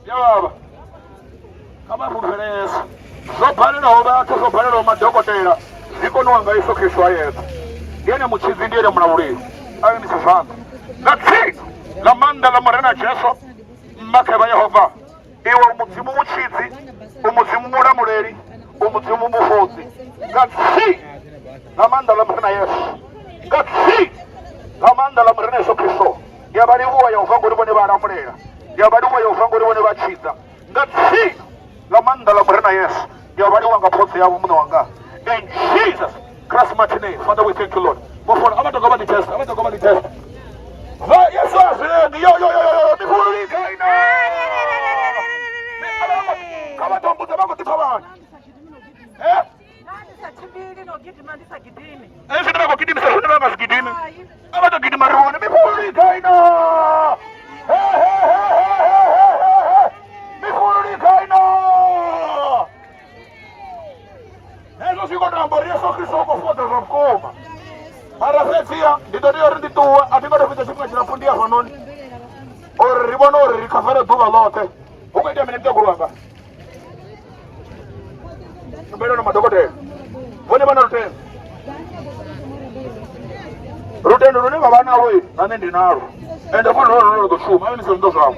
Ya vhavha kha vha fhulufhele Yesu. Zwo balelaho vhathu, zwo balelaho madokotela zwi koniwa nga Yesu Kristo a yeṱhe. Ndi ene mutshidzi, ndi ene mulavhuleli. A imise zwanḓa nga dzina ḽa maanḓa ḽa Murena Jesu. Mmakhe vha Yehova, iwe u Mudzimu mutshidzi, u Mudzimu mulamuleli, u Mudzimu mufhodzi. Nga dzina ḽa maanḓa ḽa Murena Yesu, nga dzina ḽa maanḓa ḽa Murena Yesu Kristo. Ndi a vha livhuwa Yehova ngori vhone vha lamulela. Ndi a vha livhuwa Yehova ngori vhone vha tshidza. Nga dzina ḽa maanḓa ḽa Murena Yesu, ndi a vha livhuwa nga phodzo yavho muṋe wanga. In Jesus Christ mighty name, Father we thank you Lord. Vho fola, a vha tou vha ḓi test, a vha tou vha ḓi test. Vha Yesu a zwi lengi, yo yo yo yo, mifhululi kaina. Kha vha ḓo mbudza vha khou ḓipfa vhani. Eh? Hezwi ndi vha khou gidimisa zwine vha nga si gidime. A vha ḓo gidima ri vhone mifhululi kaina. Mifhululi kaina. Hezwo zwi khou to amba uri Yesu Kristo u khou fhodza zwa vhukuma. Mara fhedziha ndi ḓo tea uri ndi ṱuwe, a thi nga tou fhedza tshifhinga tshilapfu ndi hafhanoni uri ri vhone uri ri khavare ḓuvha ḽoṱhe. Hu khou itea mini muṱegulu wanga? Tshumelo na madokotela vhone vha na lutendo, lutendo lune vha vha nalwo na nṋe ndi nalwo, ende futhi lwo lwo ḓo shuma. A ni zwindo zwavho.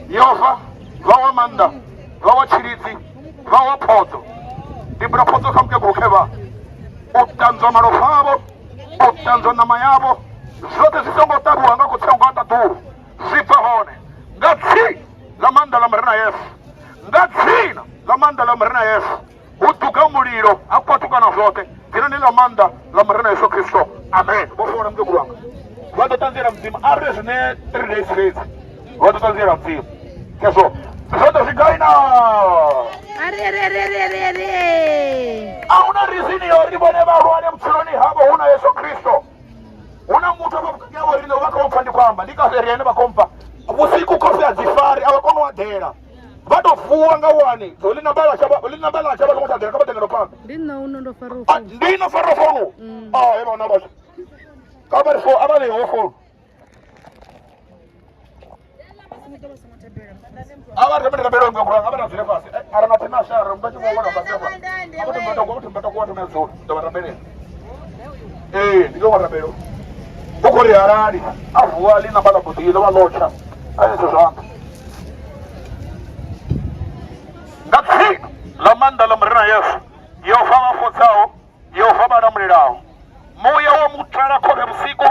Yehova vha wa maanḓa, vha wa tshilidzi, vha wa phodzo. Ndi bula phodzo kha mukegulu khevha, u ṱanzwa malofha avho, u ṱanzwa ṋama yavho, zwoṱhe zwi songo ṱavhiwa nga khotsi anga ṱaḓulu zwi bva hone nga tsini ḽa maanḓa ḽa Murena Yesu, nga dzina ḽa maanḓa ḽa Murena Yesu, hu duga mulilo ha kwatukana zwoṱhe dzinani ḽa maanḓa ḽa Murena Yesu Kristo, amen. Vho fola muṱuku wanga, vha ḓo ṱanziela Mudzimu. A ri zwine 3 days fhedzi vha ḓo ṱanziela Mudzimu. Khezwo zwoṱhe zwi gai na? A huna reason ya uri vhone vha lwale vhutshiloni havho hu na Yesu Kristo. Hu na muthu afha vhukati havho riṋe vha khou pfa ndi khou amba ndi kafe ri ene vha khou mpfa vhusiku khofi a dzi fari a vha koni u eḓela vha tou vuwa nga wani so ḽi namba ḽa tsha ḽi namba ḽa tsha vha songo tsha eḓela kha vha ḓe ngeno phanḓa. Ndi nṋe uno ndo fara Ah, ndi ino fara founu. Ah, he vhana vhashu kha vha ri fo a vha ṋewe founu a vha ri rabela nga kulanga a vha ra dzule fhasi. Eh, ara na thina shara mba tshi vhona fhasi afha a vha thoma to thoma to thoma dzula ndo vha rabelela. Ee, ndi ḓo vha rabela u khou ri arali a vuwa ḽi namba ḽa buḓi ḽo vha ḽo tsha a izwo zwanḓa nga dzina ḽa maanḓa ḽa Murena Yesu. Yehova vha fhodzaho, Yehova vha lamulelaho, muya wa mutala khovhe vhusiku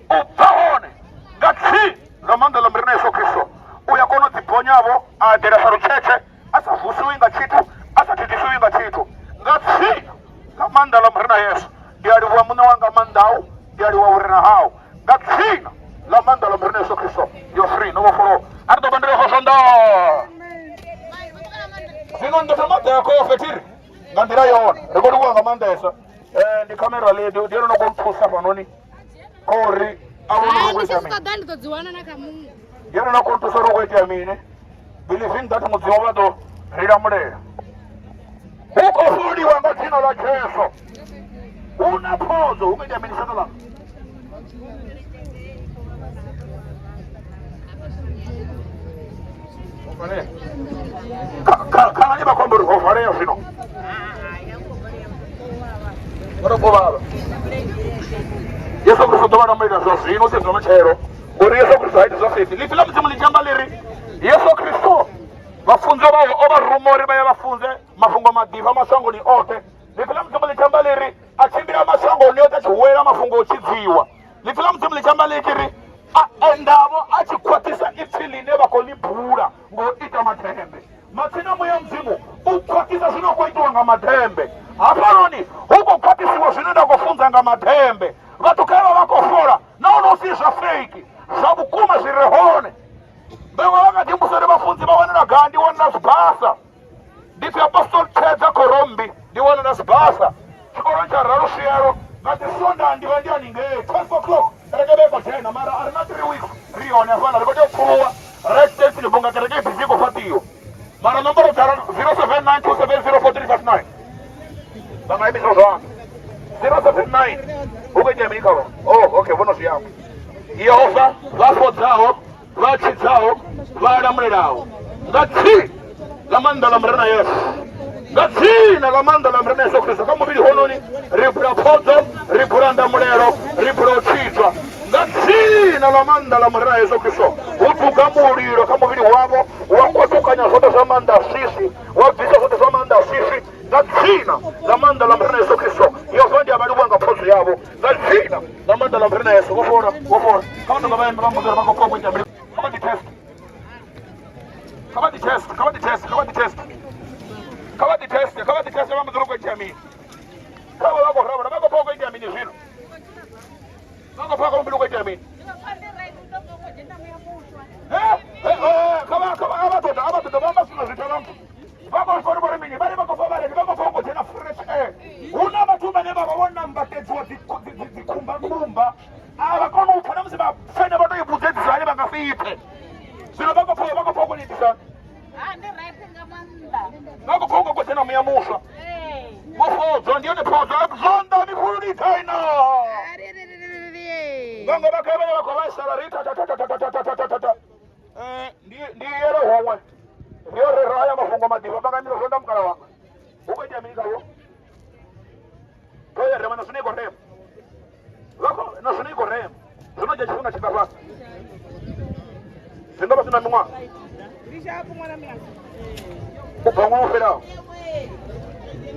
u bva hone nga dzina ḽa maanḓa ḽa Murena Yesu Kristo. U ya kona u ḓibonyavho a eḓela sa lutshetshe a sa vusiwi nga tshithu, a sa thithisiwi nga tshithu nga dzina ḽa maanḓa ḽa Murena Yesu. Ndi a livhuwa muṋe wanga maanḓa au, ndi a livhuwa vhurena hau nga dzina ḽa maanḓa ḽa Murena Yesu Kristo. You're free, no vhofholowa. A ri ḓo bandela kho zwanḓa. Zwino ndo thoma ḓa khofhe thiri nga nḓila yone ri khou livhuwa nga maanḓesa. Eh, ndi camera lady ndi ene no khou nthusa fhanoni kha uri a vhone uri hu khou Hai, ndi tshi itea zwi mini. ṱoḓa ndi ḓo dzi wana na kha muṅwe. Ndi ene no khou nthusa uri hu khou itea mini, believing that Mudzimu vha ḓo ri lamulela. Hu khou fuliwa nga dzina ḽa Jesu, hu na phodzo. Hu khou itea mini shaka ḽanga? Khalani vha khou amba uri ho valea zwino vha tou vhavha. Yesu Kristo ḓo vha lamulela zwa zwino si zwa matshelo, ngori Yesu Kristo ha iti zwa fhedzi. Ḽipfi ḽa Mudzimu ḽi tshi amba ḽi ri Yesu Kristo vhafunziwa vhawe o vha ruma uri vha ye vha funze mafhungo maḓifha mashangoni oṱhe. Ḽipfi ḽa Mudzimu ḽi tshi amba ḽi ri a tshimbila mashangoni oṱhe a tshi huwelela mafhungo o tshidziwa. Ḽipfi ḽa Mudzimu ḽi tshi amba ḽi tshi ri a endavho a tshi khwaṱhisa ipfi ḽine vha khou ḽi bula ngo ita maḓembe. Matsina Muya Mudzimu u khwaṱhisa zwine khou itiwa nga maḓembe. Hafhanoni hu khou khwaṱhisiwa zwine nda khou funza nga maḓembe. Vhathu kha vha vha khou fola nahone hu si zwa feiki, zwa vhukuma zwi re hone. Vhaṅwe vha nga ḓimbusa uri vhafunzi vha wanala gai, ndi wanala Sibasa. Ndi pfi Apostol Tshedza Khorombi, ndi wanala Sibasa tshikoloni tsha Raluswielo. Nga dzi Sondaha ndi vha ndi haningei 12 o'clock kereke vha i khou dzhena, mara a ri na 3 weeks ri hone hafhaḽa, ri khou tea u pfuluwa ra extension vhunga kereke i busy i khou fhaṱiwa. Mara nomboro dza 0792704359 vha nga imisa zwanḓa. 079 hu khou itea mini khavho? Oh, okay, vho no zwi amba. Yehova vha fhodzaho. Vha tshidzaho vha lamulelaho nga dzina ḽa maanḓa ḽa Murena Yesu, nga dzina ḽa maanḓa ḽa Murena Yesu Kristo. Kha muvhili hononi ri bula phodzo, ri bula ndamulelo, ri bula u tshidzwa nga dzina ḽa maanḓa ḽa Murena Yesu Kristo. Hu duga mulilo kha muvhili wavho, wa kwatukanya zwoṱhe zwa maanḓa a swiswi, wa bvisa zwoṱhe zwa maanḓa a swiswi nga dzina ḽa maanḓa ḽa Murena Yesu Kristo. Yehova ndi a vha livhuwa nga phodzo yavho nga dzina ḽa maanḓa ḽa Murena Yesu. Vho fhola, vho fhola. Kha vha tonga vha vha mbudza uri vha khou pfa vho ita mini. Kha vha ḓi test. Kha vha ḓi test, kha vha ḓi test, kha vha ḓi test. Kha vha ḓi test, kha vha ḓi test vha mbudza uri khou itea mini. Kha vha vha khou rabela, vha khou pfa khou itea mini zwino. Vha khou pfa kha muvhili u khou itea mini. Kha vha kha vha a vha ṱoḓa a vha ṱoḓa vha amba zwiṅwe zwithu vha vha khou pfa uri vho ri mini vha ri vha khou pfa vha ri vha khou pfa u khou dzhena fresh air. Hu na vhathu vhane vha vha vho nambatedziwa dzikhumbakhumba a vha koni u pfa na musi vha pfene vha tou i vhudzedzisa hani vha nga si ipfe. Zwino vha khou pfa vha khou pfa u khou itisa vha khou pfa u khou dzhena muya muswa. Vho fhodzwa ndi yone phodzo zwanḓa mihulu ni gai na. Vhaṅwe vha kha vhane vha khou vhaisala ri ta ndi ndi yele huṅwe ndi yo rera haya mafhungo maḓifha vha nga mila zwo nda mukala wanga hu khou itea mini khavho ṱho ya rema na zwino i khou rema vha khou na zwino i khou rema zwino dzhia tshifhinga tshingafhani zwi nga vha zwi na miṅwaha u bva ṅwaha wo fhelaho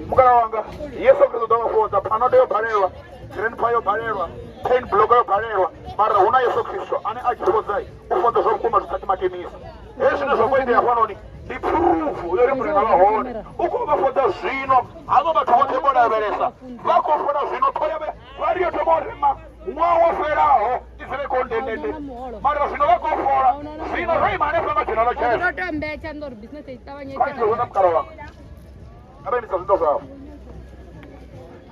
mukala wanga Yesu Kristo ḓo vha fhodza phanodo yo balelwa grandpa yo balelwa pain block yo balelwa mara hu na Yesu Kristo ane a tshi fhodza u fhodza zwa vhukuma zwi sa timatimisi hezwi zwine zwa khou itea hafhanoni ndi phurufu yo ri murena vha hone u khou vha fhodza zwino havha vhathu vhoṱhe vho lavhelesa vha khou fhola zwino ṱhoho ya vha ri yo thoma u rema ṅwaha wo fhelaho i dzule khou ndendende mara zwino vha khou fhola zwino ro ima hanefha nga dzina ḽa Jesu Ndo tou mbetsha ndo uri business i ṱavhanye kha izwo na mukala wanga a vha imisa zwindo zwavho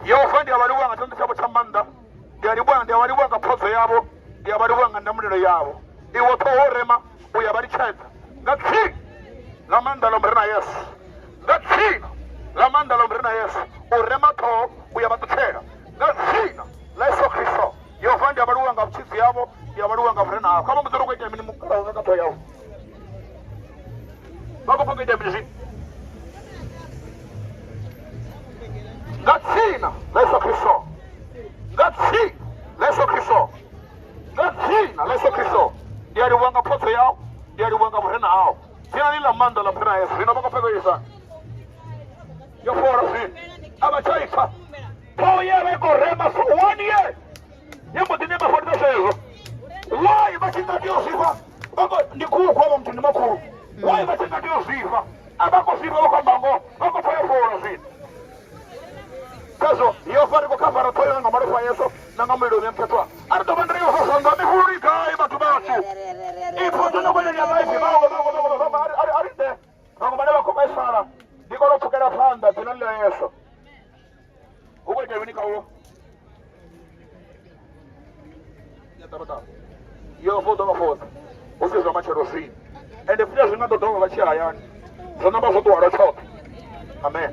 Yehova ndi a vha livhuwa nga tshanḓa tshavho tsha maanḓa ndi a livhuwa ndi a vha livhuwa nga phodzo yavho ndi a vha livhuwa nga ndamulelo yavho iwe ṱhoho rema u ya vha litshedza nga dzina ḽa maanḓa ḽa Murena Yesu nga dzina ḽa maanḓa ḽa Murena Yesu u rema ṱhoho u ya vha ṱutshela nga dzina ḽa Yesu Kristo Yehova ndi a vha livhuwa nga vhutshidzi yavho ndi a vha livhuwa nga vhurena havho kha vha mbudze uri u khou itea mini mukala wanga kha ṱhoho yavho vha khou pfa ita mini zwino nga dzina ḽa Yesu Kristo nga dzina ḽa Yesu Kristo nga dzina ḽa Yesu Kristo ndi a livhuwa nga phodzo yau ndi a livhuwa nga vhurena hau dzinani ḽa maanḓa ḽa murena Yesu zwino vha khou pfekelisa yo fhola zwino a vha tsha ipfa ṱhoho ye vha i khou rema for one year ye mbo ḓi nema fodza zwezwo why vha tshi nga tea u zwifha ndi khuhu avha muthu ndi makhulu why vha tshi nga tea u zwifha a vha khou zwifha vha khou amba ngoho vha khou pfa yo fhola zwino khazwo yo fa ri khou khavara ṱhoho yone nga malofha a Yesu na nga mulilo mukhethwa a ri ḓo vha ndi yo fa zwanḓa mihulu i gai vhathu vhashu ipfo dzo no konela life vhaṅwe vhaṅwe vhaṅwe vhaṅwe a ri ḓe vhaṅwe vhane vha khou vhaisala ndi kona u pfukela phanḓa dzinani ḽa Yesu hu khou itea mini kha uwo yo fo ḓo vha fhodza hu si zwa matshelo zwino ende futhi a zwi nga ḓo dovha vha tshi hayani zwo namba zwo ṱuwa lwa tshoṱhe amen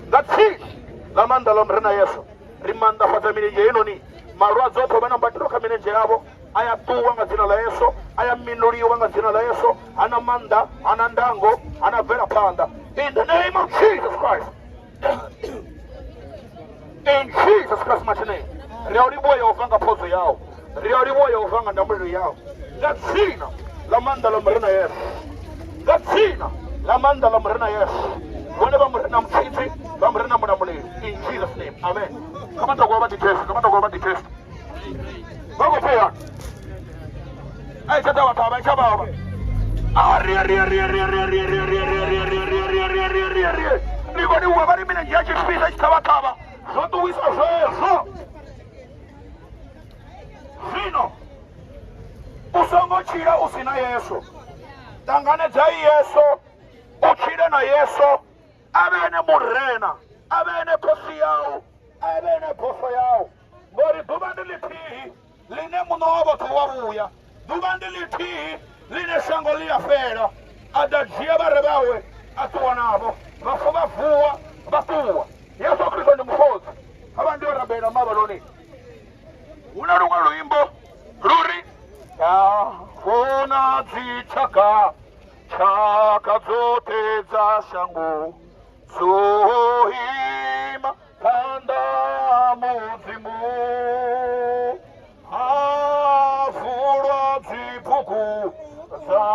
nga tsini ḽa maanḓa ḽa murena Yesu ri maanḓafhadza milenzhe heinoni malwadze oṱhe vha na mbatelo kha milenzhe yavho a ya ṱuwa nga dzina ḽa Yesu a ya minuliwa nga dzina ḽa Yesu hana maanḓa hana ndango hana bvela phanḓa in the name of Jesus Christ in Jesus Christ mighty name ri a u livhuwa Yehova nga phodzo yau ri a u livhuwa Yehova nga ndamulelo yau nga dzina ḽa maanḓa ḽa Murena Yesu nga dzina ḽa maanḓa ḽa Murena Yesu vhone vha Murena mutshidzi vha Murena mulamuleli in Jesus name amen kha vha takuwa vha ḓiteste kha vha takuwa vha ḓiteste vha khou pfea a i tsha ṱavha ṱavha i tsha vhavha ni koni uwa vha ri milenzhe ya tshifhisa tshi ṱhavha ṱhavha zwo ṱuwisa zwezwo zwino u songo tshila u si na Yesu ṱanganedzai Yesu u tshile na Yesu a vhe ene murena a vhe ene khosi yau a vhe ene boso yau ngori ḓuvha ndi ḽithihi ḽine muṋe wa vhoṱhe wa vhuya ḓuvha ndi ḽithihi ḽine shango ḽi a fhela a ḓa dzhia vha re vhawe a ṱuwa navho vhafu vha vuwa vha ṱuwa Yesu Kristo ndi mufhodzi kha vha ndi yo rabela mavhaloni hu na luṅwe luimbo lu ri ya fhodza vhona dzitshaka tshaka dzoṱhe dza shango dzo ima phanḓa ha Mudzimu. Ha vulwa dzibugu dza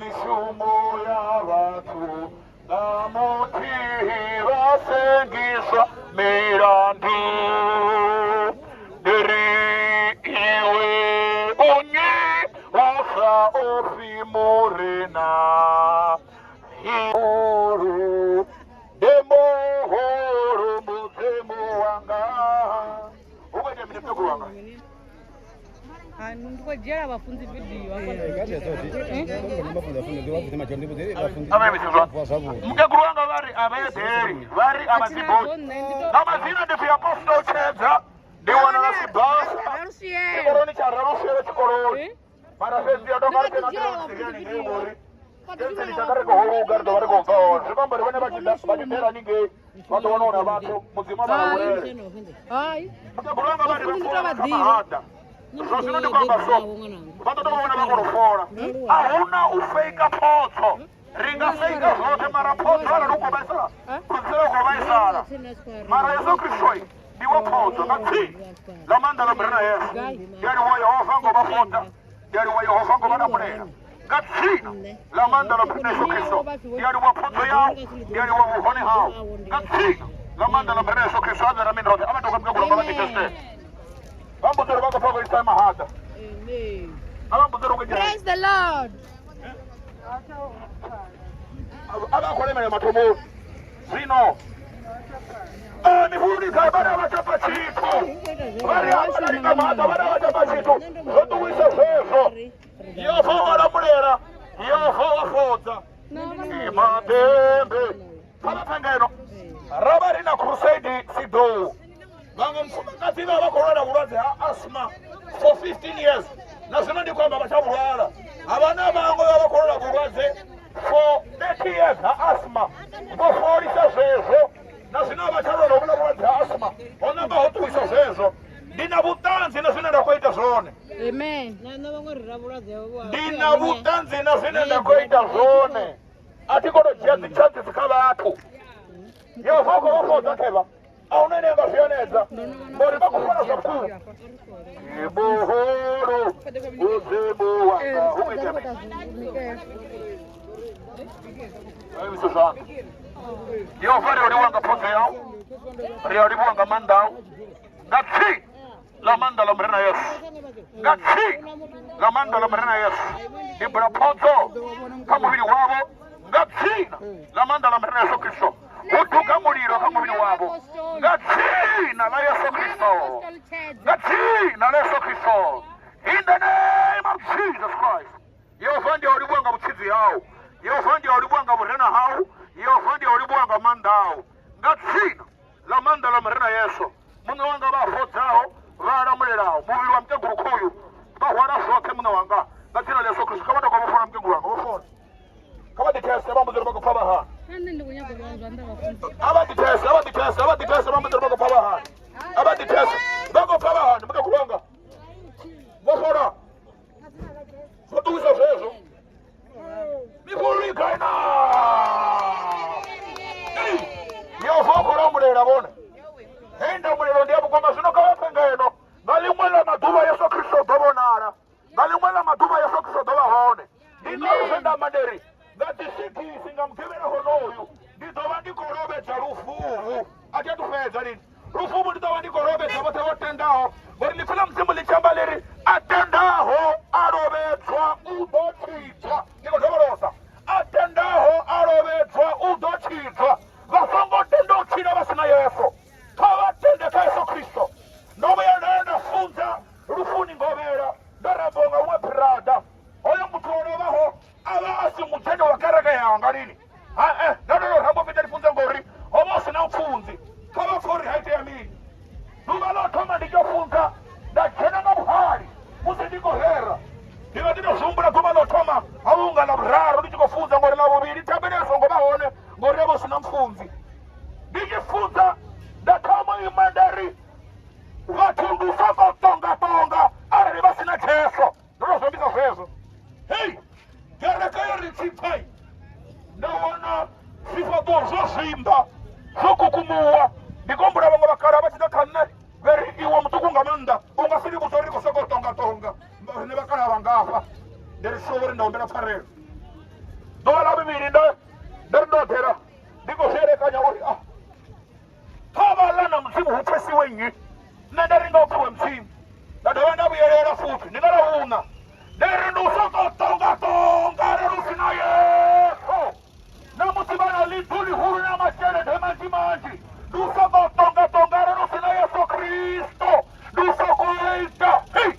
mishumo ya vhathu nga muthihi vha sengiswa milandu. Ndi ri iwe u nnyi u sa ofhi Murena? Ihulu ndi muhulu Mudzimu wanga. Hu khou itea mini muṱuku wanga? Ah, ndi khou dzhiela vhafunzi video hafha. Mukegulu wanga vha ri a vha eḓeli, vha ri a vha dzi boni. Nga madzina ndi pfi Apostle Tshedza, ndi wanala Sibasa, tshikoloni tsha Raluswielo tshikoloni. Mara fhedzi ya tonga ri tshena tirani ngei ngori tsheni tsha ri khou luga ri ḓo vha ri khou bva hone. Zwi amba uri vhone vha tshi ḓa vha tshi ḓela haningei vha ḓo wana hu na vhathu Mudzimu a vha lavhulele. Hai. Mukegulu wanga vha ri vha Vhafunzi ndi tou fola vha kha ḓivha. mahaḓa. Zwa zwino ndi khou amba so vha ḓo tou vha vhona vha khou fola. A huna u feika photso. Ri nga feika zwoṱhe mara photso arali u khou vhaisala u dzula u khou vhaisala. Mara Yesu Kristo ndi wa phodzo nga tsini ḽa maanḓa ḽa Murena Yesu. Ndi a livhuwa Yehova ngo vha fhodza, ndi a livhuwa Yehova ngo vha lamulela nga dzina ḽa maanḓa ḽa Murena Yesu Kristo. Ndi a livhuwa phodzo yau, ndi a livhuwa vhuhone hau nga dzina ḽa maanḓa ḽa Murena Yesu Kristo. A ḓe ramini roṱhe, a vha tou nga vha ḓiteste. Vha mbudza uri vha khou pfa vho isa mahaḓa. A vha mbudza uri u khou ita Praise the Lord. A vha khou lemela mathomoni zwino mivhuluni kha vhana vha tshapa tshithu vha ri hafhanali nga maanḓa vhana vha tshapa tshithu zwo ṱuwisa zwezwo Yehova wa lamulela Yehova wa fhodza imadembe kha vha pfe ngeno ra vha ri na crusade sidou vhaṅwe mufumakadzi vha vha khou lwala vhulwadze ha asthma for 15 years na zwino ndi khou amba vha tsha vhulwala ha vha na vhaṅwe vha vha khou lwala vhulwadze for 30 years ha asthma vho folisa zwezwo na zwino vha tsha lwala hovhuḽa vhulwadze ha asthma ho namba ho ṱuwisa zwezwo ndi na vhuṱanzi na zwine nda khou ita zwone Amen. ndi na vhuṱanzi na zwine nda khou ita zwone a thi khou tou dzhia dzi chances kha vhathu Yehova u khou vha fhodza khevha a huna ine nga zwi hanedza ngori vha khou fara zwa vhukuma muhulu mudzimu wanga hu khou itea mini Zwithu zwangu Yehova ri a livhuwa nga phodzo yau ri a livhuwa nga maanḓa au nga tsini ḽa maanḓa ḽa Murena Yesu nga tsini ḽa maanḓa ḽa Murena Yesu ndi bula phodzo kha muvhili wavho nga dzina ḽa maanḓa ḽa Murena Yesu Kristo hu duga mulilo kha muvhili wavho nga dzina ḽa Yesu Kristo nga dzina ḽa Yesu Kristo in the name of Jesus Christ Yehova ndi a u livhuwa nga vhutshidzi hau Yehova ndi a u livhuwa nga vhurena hau Yehova ndi a u livhuwa nga maanḓa au nga dzina ḽa maanḓa ḽa Murena Yesu Muṋe wanga vha fhodzaho vha lamulelaho muvhili wa mukegulu khoyu vha hwala zwoṱhe muṋe wanga nga dzina ḽa Yesu Kristo kha vha tou vho fola mukegulu wanga vho fola kha vha ḓithese vha mbudze uri vha khou pfa vha hani Nṋe ndi khou nyaga u vhona zwanḓa vhafunzi. a vha ḓithese a vha ḓithese a vha ḓithese vha mbudze uri vha khou pfa vha hani a vha ḓithese vha khou pfa vha hani mukegulu wanga vho fola zwo ṱuwisa zwezwo mifhulu i gai na Yehova u khou lamulela vhone hei ndamulelo ndi ya vhukuma zwino kha vha pfe ngeno nga ḽiṅwe ḽa maḓuvha Yesu Kristo u ḓo vhonala nga ḽiṅwe ḽa maḓuvha Yesu Kristo u ḓo vha hone ndi ngauri zwe nda amba ndi ri nga dzisigisi nga mugivhela honoyu ndi ḓo vha ndi khou lovhedza lufuvhu a thi athu fhedza lini lufuvhu ndi ḓo vha ndi khou lovhedza vhoṱhe vho tendaho ngori ḽipfi ḽa mudzimu ḽi tshi amba ḽi ri a tendaho a lovhedzwa u ḓo tshidzwa ndi khou dovholosa a tendaho a lovhedzwa u ḓo tshidzwa vha songo tenda u tshila vha si na yesu kha vha tende kha yesu kristo ndo vhuya nda ya nda funza lufuni ngovhela ndo rambiwa nga muṅwe brada hoyo muthu o lovhaho a vha a si mudzhene wa kereke yanga lini hae nda ndo to ramba fhedza ndi funze ngori ho vha hu si na pfunzi kha vha pfha uri ha itea mini ḓuvha ḽo thoma ndi tshi funza nda dzhena nga vhuhali musi ndi khou rera ndi vha ndi to zwi humbula ḓuvha ḽo thoma ha vhunga ḽa vhuraru ndi tshi khou funza ngori ḽa vhuvhili thabelo ya songo vha hone ngori ya vha hu si na mfunzi ndi tshi funza nda thoma u ima nda ri vhathu ndi u sokou tonga tonga arali vha si na Jesu ndo to zwi ambisa zwezwo hei. Zwo zwimba, zwo kukumuwa. Ndi khou humbula vhaṅwe vhakalaha vha tshi ḓa kha nṋe vha ri, Iwe muṱuku nga maanḓa, u nga si ri vhudze uri ri khou sokou tonga-tonga riṋe vhakalaha vha ngafha. Ndi ri, Sorry, nda humbela pfarelo. Ḓuvha ḽa vhuvhili ndo ndo ri ndo eḓela ndi khou zwi elekanya uri ah, kha vhaḽa na Mudzimu hu pfesiwe nnyi? Nṋe nda ri nga u pfiwe Mudzimu. Nda dovha nda vhuyelela futhi ndi nga ḽa vhuṋa ndi ri ndi u sokou tonga-tonga arali hu si na Yesu. Na musi vha na ḽiḓu ḽihulu na mashelede manzhi-manzhi, ndi u sokou tonga-tonga arali hu si na Yesu Kristo. Ndi u sokou ita. Hei!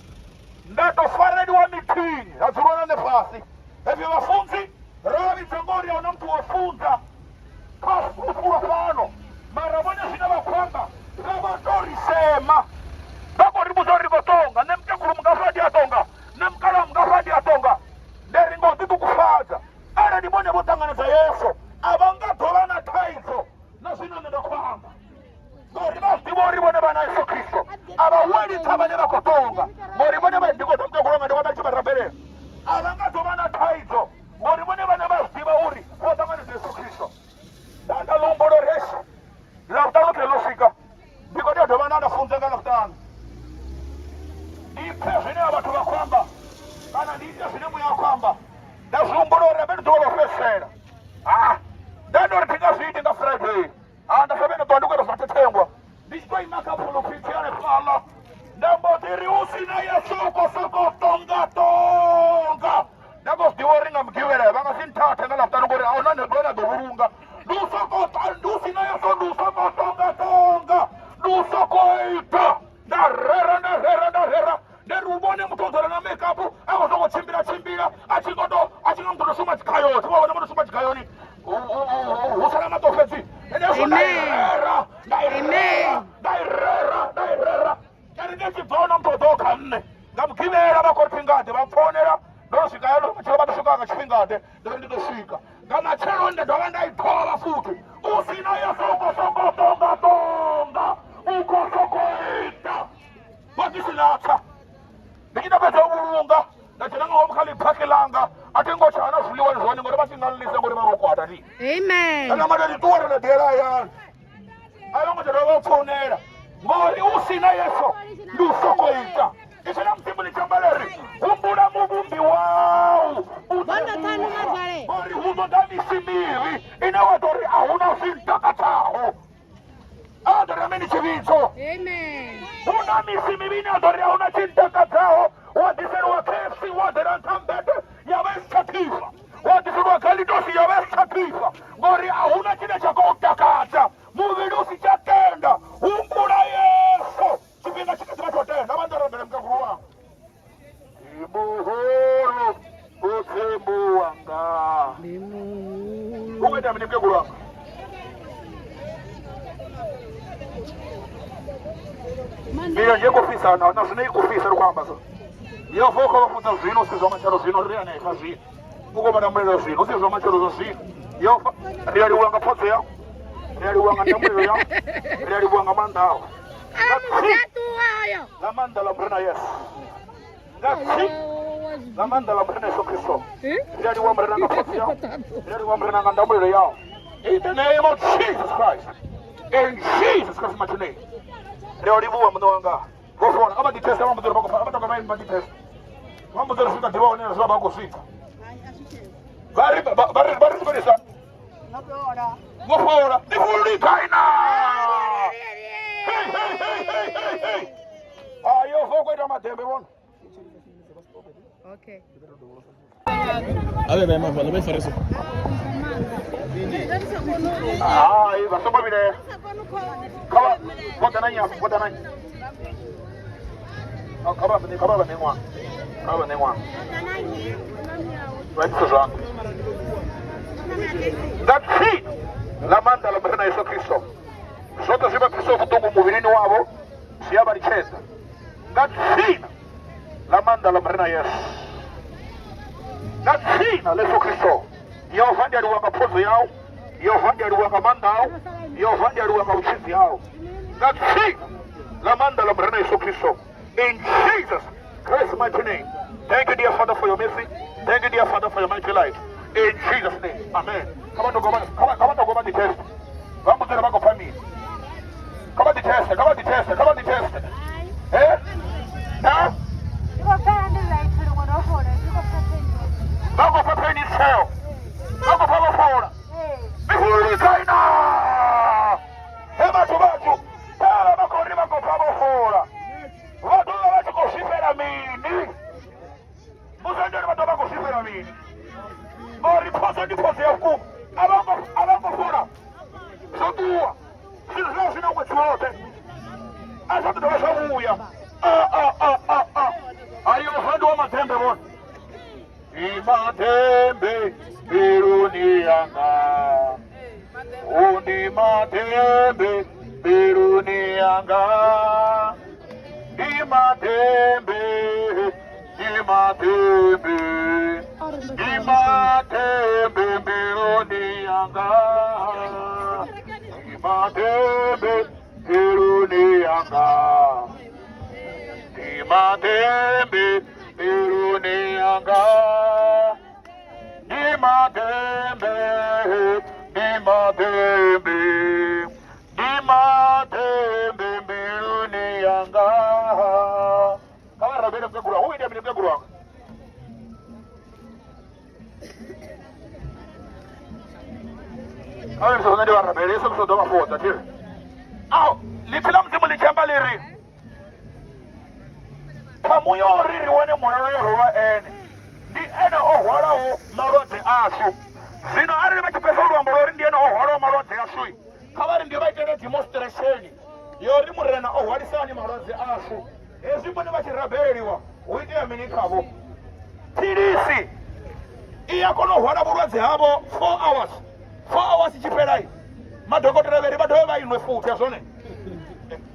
Nda tou fareliwa mithini, ha dzulwa na nṋe fhasi. Hepfi vhafunzi, ro vha vhidza ngori a huna muthu wo funza kha fulufhulo fhano, mara vhone zwine vha khou amba vha vho tou ri sema. Vha khou ri vhudza uri ri khou tonga. Nṋe mukegulu mungafha ndi a tonga, nṋe mukalaha mungafha ndi a tonga. Nda ri nga u ḓiṱukufhadza, arali vhone vho ṱanganedza Yesu, a vha nga ḓo vha na thaidzo na zwine nṋe nda khou amba. Ngauri vha zwi ḓivha uri vhone vha na Yesu Kristo, a vha weli kha vhane vha khou tonga, ngauri vhone vha ndi khou ḓa mukegulu wanga ndi khou ḓa tshi vha rabelela. A vha nga ḓo vha na thaidzo ngauri vhone vhane vha zwi ḓivha uri vho ṱanganedza Yesu Kristo. Nda nda ḽi humbula uri eish, Ḽavhuṱanu khe ḽo swika, ndi khou tea u dovha nda nda funza nga Ḽavhuṱanu. Ndi pfe zwine a vhathu vha khou amba kana ndi ite zwine muya wa khou amba. Nda zwi humbula uri habe ndi ḓuvha ḽa u fhedzisela. Ah, nda ndo ri thi nga zwi iti nga Friday. Ah, nda sa vhe na ṱuwa ndi khou ita zwa thethengwa. Ndi tshi tou ima kha phuluphithi hanefhaḽa nda mbo ḓi ri hu si na Yesu u khou sokou tonga tonga. Nda khou zwi ḓivha uri nga mugivhela vha nga si nthathe nga Ḽavhuṱanu ngori a huna ane a ḓo vhulunga. Ndi u sokou ndi u si na Yesu ndi u sokou tonga tonga ndi u sokou ita. Nda rera nda rera nda rera nda ri u vhone muthu o ḓola na makeup a khou sokou tshimbila tshimbila a tshi ngoto a tshi nga muthu no shuma tshigayoni vha vhona muthu shuma tshigayoni hu sala maṱo fhedzi. Henezwo nda i rera nda i rera nda i rera nda i rera kereke i tshi bva huna muthu o ḓaho kha nṋe nga mugivhela vha khou ri tshifhingaḓe vha mpfounela ndo swika helo matshelo vha ḓo swika nga tshifhingaḓe ndo ri ndi ḓo swika nga matsheloni nda dovha nda i dovha futhi u si na Yesu u khou sokou tonga tonga u khou sokou ita bogisi ḽa tsa ndi tshi ḓo fhedza u vhulunga nda dzhena nga ngomu kha ḽiphakhi ḽanga a thi ngo tsha na zwiḽiwa ndi zwone ngori vha tshi nga nlisa ngori vha vho kwata ndi Amen. kana mada ndi ṱuwa ri na ḓiela hayani a yo ngo tsha dovha u founela ngori u si na Yesu ndi u sokou ita ipfi ḽa Mudzimu ḽi tshi amba ḽi ri humbula muvhumbi wau u Bondo ṱhanu mazwale. ngori hu ḓo ḓa misi mivhi ine wa ḓo ri a hu na zwi ntakadzaho a ḓo ri ameni tshivhidzo Amen. hu na misi mivhi ine a ḓo ri a hu na tshi ntakadzaho wa ḓiselwa KFC wa ḓela nṱha mbete ya vha i si tsha ḓifha wa ḓiselwa galitosi ya vha i si tsha ḓifha ngori a hu na tshine tsha khou takadza muvhili u si tsha tenda humbula Yesu tshifhinga tshi kha ḓi vha tsho tenda vha ndo rabela mukegulu wanga ndi muhulu mudzimu wanga Ndi muhulu. u khou ita mini mukegulu wanga milenzhe i khou fhisa na na zwino i khou fhisa ri khou amba so yehova u khou vha funza zwino si zwa matshelo zwino ri hanefha zwino u khou vha ndamulelo zwino si zwa matshelo zwa zwino yehova ri a livhuwa nga phodzo yau ri a livhuwa nga ndamulelo yau ri a livhuwa nga maanḓa awe nga maanḓa ḽa murena yesu nga tsi nga maanḓa ḽa murena yesu kristo ri a livhuwa murena nga phodzo yau ri a livhuwa murena nga ndamulelo yau in the name of jesus christ in jesus christ mighty name ri a livhuwa muṋe wanga vho fona a vha ḓithesta vha mbudza uri vha khou vha tonga vha vha ḓithesta vha mbudza uri swika ḓivha hone zwa vha khou swika vha ri vha ri vha ri swikisa vho fhola ndi fhululi gai na hey hey hey hey hey hey ayo fo ko ita madembe vhona Okay. Abe ba ema fana ba ifare so. Hai vha songo vhilela kha vha vho ḓa na nyafo vho ḓa na kha vha kha vha vha ṋe ṅwana kha vha ṋe ṅwana vha itise zwanḓa nga dzina ḽa maanḓa ḽa murena yesu kristo zwoṱhe zwi vha pfisaho vhuṱungu muvhilini wavho zwi a vha litshedza nga dzina ḽa maanḓa ḽa murena yesu nga dzina ḽa yesu kristo yehova ndi a livhuwa nga phodzo yau yehova ndi a livhuwa nga maanḓa au yehova ndi a livhuwa nga vhutshidzi hau nga dzina ḽa maanḓa ḽa murena yesu kristo in jesus christ mighty name thank you dear father for your mercy thank you dear father for your mighty light in jesus name amen kha vha tou govha kha vha tou govha. vha ḓiteste vha mbudze uri vha khou pfa mini kha vha ḓiteste kha vha ḓiteste kha vha ḓiteste e na vha khou pfa pain tsheo vha khou pfa vho fhola mihulu ikaina he vhathu vhathu vha vha khou ri vha khou pfa vho fhola vha ḓo vha vha tshi khou zwifhela mini musi ndi uri vha ḓo vha khou zwifhela mini ngori phoso ndi phoso ya vhukuma a vha ngo fhola zwo ṱuwa zwithu zwao zwi na ṅwedzi woṱhe a zwa ḓo dovha zwa vhuya ayo ndi wa maḓembe vhone ndi maḓembe mbiluni yanga undi maḓembe mbiluni yanga ndi maḓembe ndi maḓembe ndi maḓembe mbiluni yanga ndi maḓembe mbiluni yanga ndi maḓembe mbiluni yanga ndi maḓembe ndi maḓembe ndi maḓembe mbiluni yanga kha vha rabele mukegulu wanga hu itea mini mukegulu wanga kha vha ndi vha rabele Yesu Kristo ḓo vha fhodza thiri aho ḽipfi ḽa mudzimu ḽi tshi amba ḽi ri ṱhamu yo uri ri wane mulalo yo rwelwa ene ndi ene o hwalaho malwadze ashu zwino arali vha tshi pfesa luambo lwa uri ndi ene o hwalaho malwadze ashu kha vha ri ndi vha itele demonstration yo uri murena o hwalisani malwadze ashu hezwi vhone vha tshi rabeleliwa hu itea mini khavho philisi i a kona u hwala vhulwadze havho 4 hours 4 hours tshi fhelai madokotela vheri vha dovhe vha inwe futhi ya zwone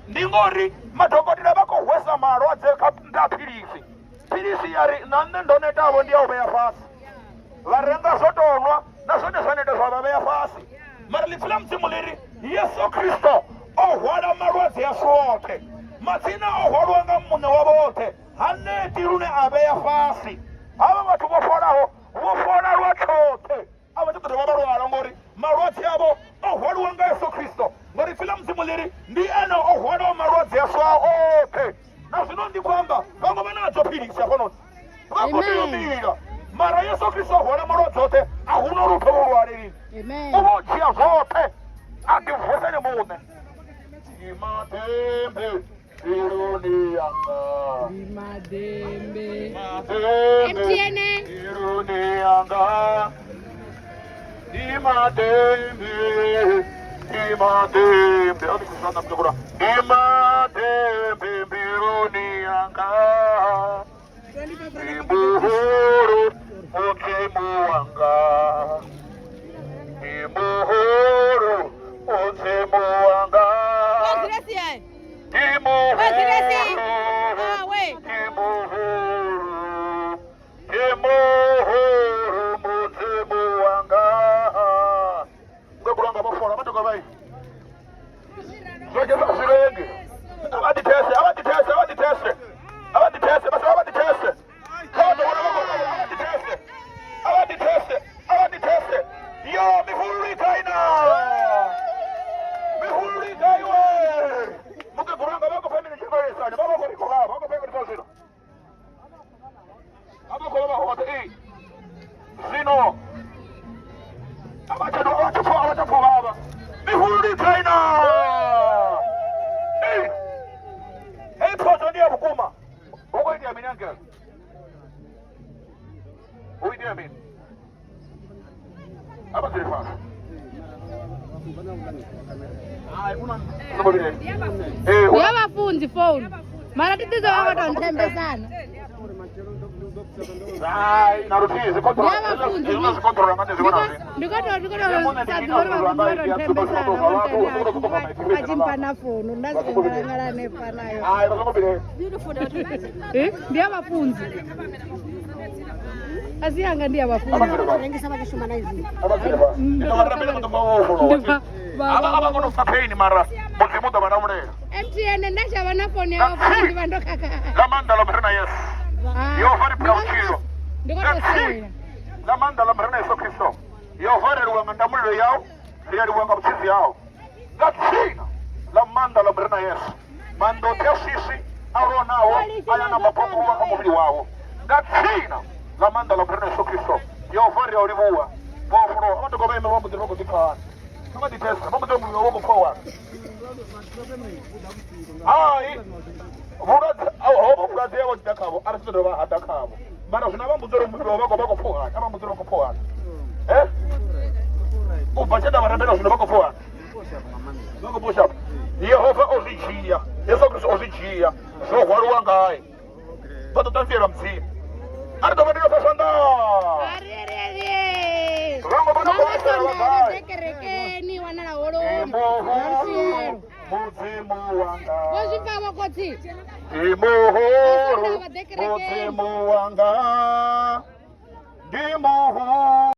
ndi ngori madokotela vha khou hwesa malwadze kha nga philisi philisi ya ri na nṋe ndo netavho ndi ya u vhea fhasi vha renga zwo tou nwa na zwone zwa neta zwa vha vhea fhasi mara ḽipfi ḽa mudzimu ḽi ri yesu kristo o hwala malwadze ashu oṱhe matsina o hwalwa nga muṋe wa vhoṱhe ha neti lune a vhea fhasi havha vhathu vho fholaho vho fhola lwa tshoṱhe a vha tsha ḓo dovha vha lwala ngori malwadze avho o hwaliwa nga yesu kristo ngori ipfi ḽa mudzimu ḽi ri ndi ene o hwalaho malwadze ashu a oṱhe na zwino ndi khou amba vhaṅwe vha nadzo philisi hafhanoni vha khou tea u mila mara yesu kristo o hwala malwadze oṱhe a hu na lutho vho lwale lini u vho dzhia zwoṱhe a ḓi vusa ene muṋe imaḓembe mbiluni yanga Madembe. madembe MTN. mbiluni yanga ndi madembe ndi madembe ndi madembe mbiluni yanga ndi muhulu mudzimu wanga ndi muhulu mudzimu wanga ndi muhulu ndi muhulu ndi muhulu mudzimu wanga mukegulu wanga vho fola vha toka vai zwo zwi avha ḓithese avha ḓithese avha ḓithese avha ḓithese basi avha ḓithese kha vha ḓo vhona vha khou avha ḓithese avha ḓithese avha ḓithese yo mihulu i gai na mihulu i gai we mukegulu wanga vha khou pfa mini tshifhelesani vha vha khou ri khou vha vha khou pfa mini zwino vha vha khou vha hoṱhe i zwino avha tsha avha tsha pfa avha tsha pfa vhavha mihulu i gai na hei phoso ndi ya vhukuma hu khou itea mini angela hu itea mini avha dzule fhasi Ya vhafunzi phone. Mara ti ḓidzo vha vha tou nthembesana. hai na luthihi zwi Ya vhafunzi. zwi control nga nṋe zwi vhona zwi Ndi khou tou ndi khou tou sa ḓivha uri vhafunzi vha tou nthembesana vho ntenda vha tshi mpha na founu nda si ngalangala hanefha nayo. hai vha songo vhilela Eh, ndi ya vhafunzi. A si yanga ndi ya vhafunzi. avha dzule fhasi ndi ḓo vha rabela vha ḓo vha vho Ndi vhofholowa avha a vha kona u pfa pain mara mudzimu u ḓo vha lamulela MTN nda tsha vha na founu ya vhafunzi ndi vha ndo khakha. nga maanḓa ḽa murena yesu Yehova ri phula vhutshilo Ndi khou tou sela. nga maanḓa ḽa murena yesu kristo yehova ri livhuwa nga ndamulelo yau Ri a livhuwa nga vhutshidzi hau nga dzina ḽa maanḓa ḽa Murena Yesu. Maanḓa oṱhe a swiswi a lwonaho a ya na mapombuwa kha muvhili wawo nga dzina ḽa maanḓa ḽa Murena Yesu Kristo. Yehova ri a u livhuwa. Vhofholowa. Vha ḓo vha ime vha mbo ḓi vha khou ḓipfa hani? Kha vha ḓiteste vha mbo ḓi muvhili wavho khou pfa hani? Hai, vhulwadze hovho vhulwadze vho ḓa khavho a ri tshi ḓo dovha ha ḓa khavho. Mara zwino vha mbudza uri muvhili wavho vha khou pfa hani? A vha mbudza uri vha khou pfa hani? Eh? U bva tshe nda vha rabela zwino vha khou pfa hani? Vha khou pusha. Yehova o zwi dzhia, Yesu Kristo o zwi dzhia, zwo hwaliwa ngae. Vha ḓo ṱanziela Mudzimu. A ri ḓo vha ndilo fha zwanḓa. Vhaṅwe vha no khou vhaisala vha gai? Kerekeni wanala holoni. Muhulu Mudzimu wanga. Vho zwi pfa vho khotsi. Ndi muhulu Mudzimu wanga. Ndi muhulu.